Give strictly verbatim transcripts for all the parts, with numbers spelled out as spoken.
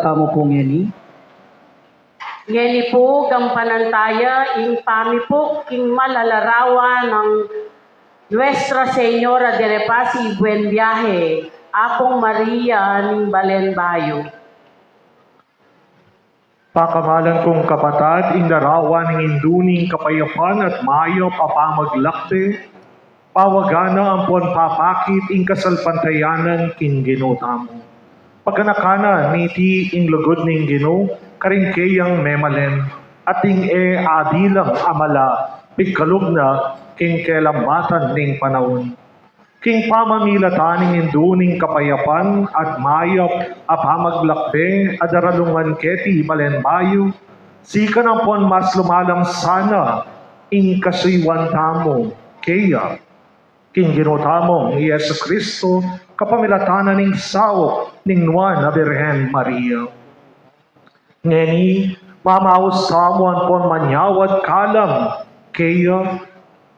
Tamu pu ngeni. Ngeni pu, gampanan taya ing pamipuk king mal a larawan nang Nuestra Señora de la Paz y Buen Viaje, Apung Maria ning Balen Bayu. Pakamalan kung kapatad, ing larawan ning Indu ning Kapayapan at Mayap a Pamaglakbe, pawagan na ampon papakit ing kasalpantayanan king Ginu tamu. Paganakan na niti ing lugud ning Ginu karing keyang memalen, at ing e abilang a mala pigkalub na king kelambatan ning panaun. King pamamilatan ning Indu ning Kapayapan at Mayap a Pamaglakbe a daralungan keti Balen Bayu, sikan ampon mas lumalam sana ing kasuyuan tamu keya. King Ginu tamung Jesucristo, kapamilatan na ning saup ning Nuan a Birhen Maria. Ngeni, mamaus tamu ampon manyawad kalam keya,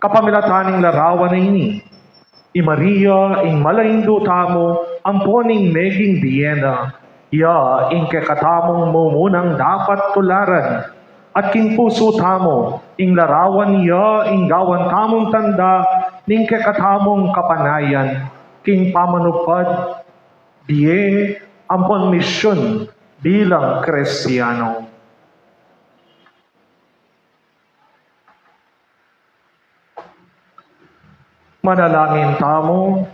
kapamilatan ning larawan a ini. I Maria, ing Mala Indu tamu, ampon ing meging bie na, iya ing kekatamung mumunang dapat tularan, at king pusu tamu, ing larawan iya ing gawan tamung tanda ning kekatamung kapanayan king pamanupad, bie, ampon misyun bilang Kristiano. Manalangin tamu.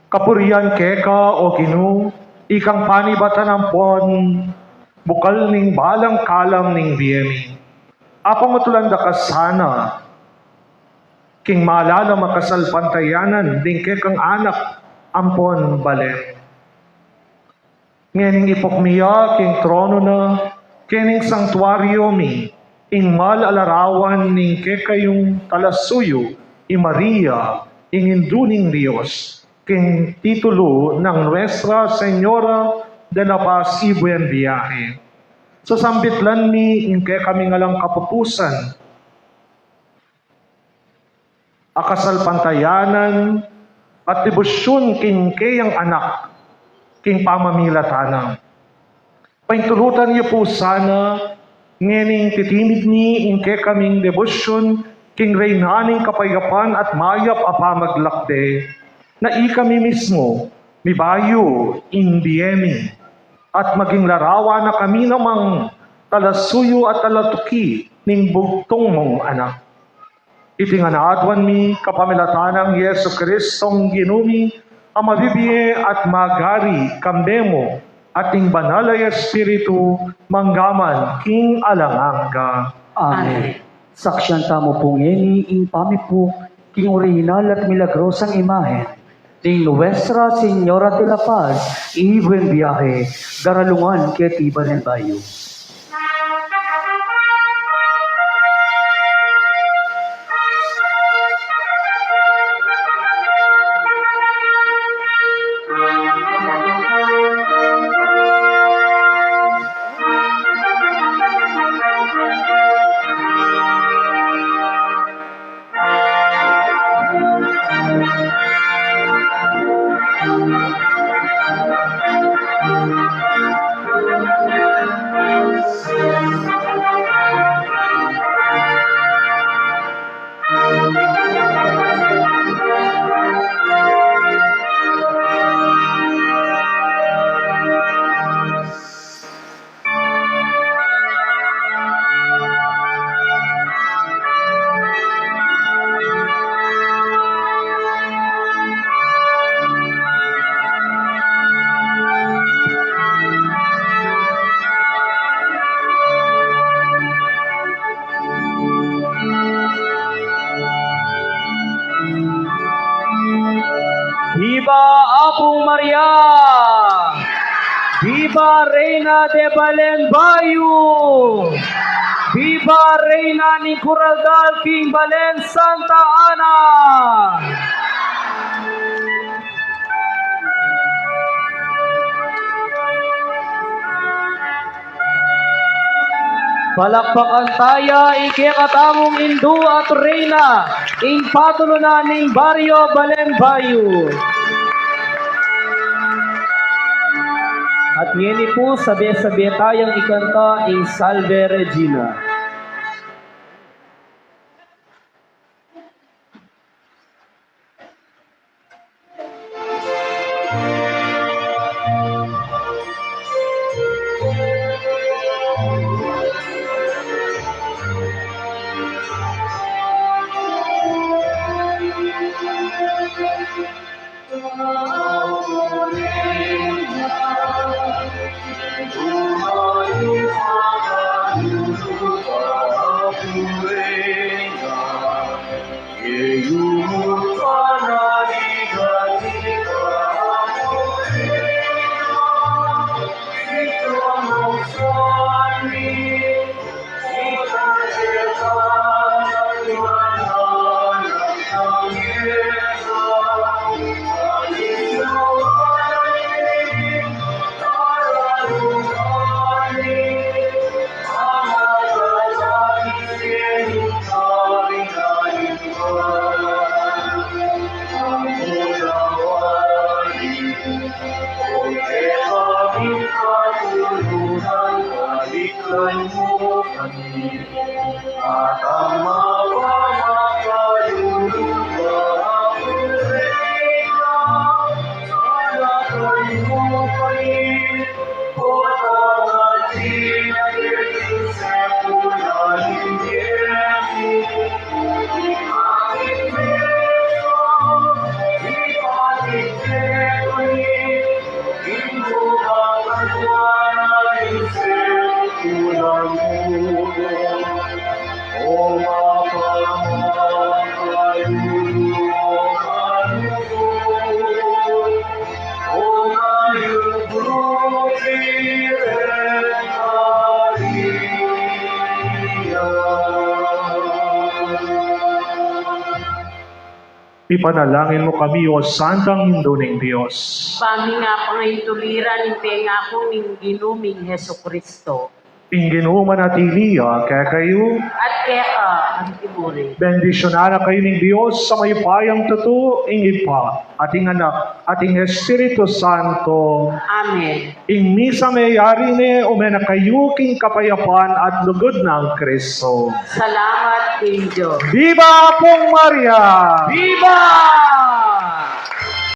Kapurian keka, O Ginu, ikang panibatan ampon bukal ning balang kalam ning bie mi. Apamatulan da ka sana king malalam a kasalpantayanan ning kekang anak ampon balen. Ngening ipuk mi ya king trono na, kening sangtuaryo mi, ing mal a larawan ning kekayung talasuyu, i Maria, ing Indu ning Dios, king titulu nang Nuestra Señora de la Paz y Buen Viaje. Sasambitlan mi ing kekaming alang kapupusan a kasalpantayanan at debosyun king keyang anak, king pamamilatan na. Paintulutan yu pu sana, ngening titimid mi ing kekaming debosyun king Reyna ning Kapayapan at Mayap a Pamaglakbe, na ikami mismu, mibayu ing bie mi, at maging larawan na kami namang talasuyu at talatuki ning bugtung mung anak. Iti ngan aduan mi kapamilatan nang Jesucristong Ginu mi, a mabibie at magari kambe mu, at ning Banal a Espiritu, mangga man king alang angga. Amen. Amen. Saksian tamu pu ngeni ing pamipuk king orihinal at milagrosang imahen ning Nuestra Señora de la Paz y Buen Viaje, daralungan keti Balen Bayu. Viva Apu Maria! Viva Reyna de Balen Bayu! Viva Reyna ning Kuraldal king Balen Santa Ana! Palakpakan taya ing kekatamung Indu at Reyna, ing patulunan ning Baryo Balen Bayu. At Ngeni pu, sabe-sabe tayang ikanta ing Salve Regina. Ipanalangin mu kami, O Santang Indu ning Dios. Ba mi nga pangaintuliran ing pengaku ning Ginu ming Jesucristo. Ing Ginu manatili ya kekayu. At keka antimurin. Bendisyunan na kayu ning Dios a mayupayang tutu, ing Ibpa, at ing Anak, at ing Espiritu Santo. Amen. Ing misa meyari ne, ume na kayu king kapayapan at lugud nang Kristo. Salamat king Dios. Viva Apung Maria! Viva!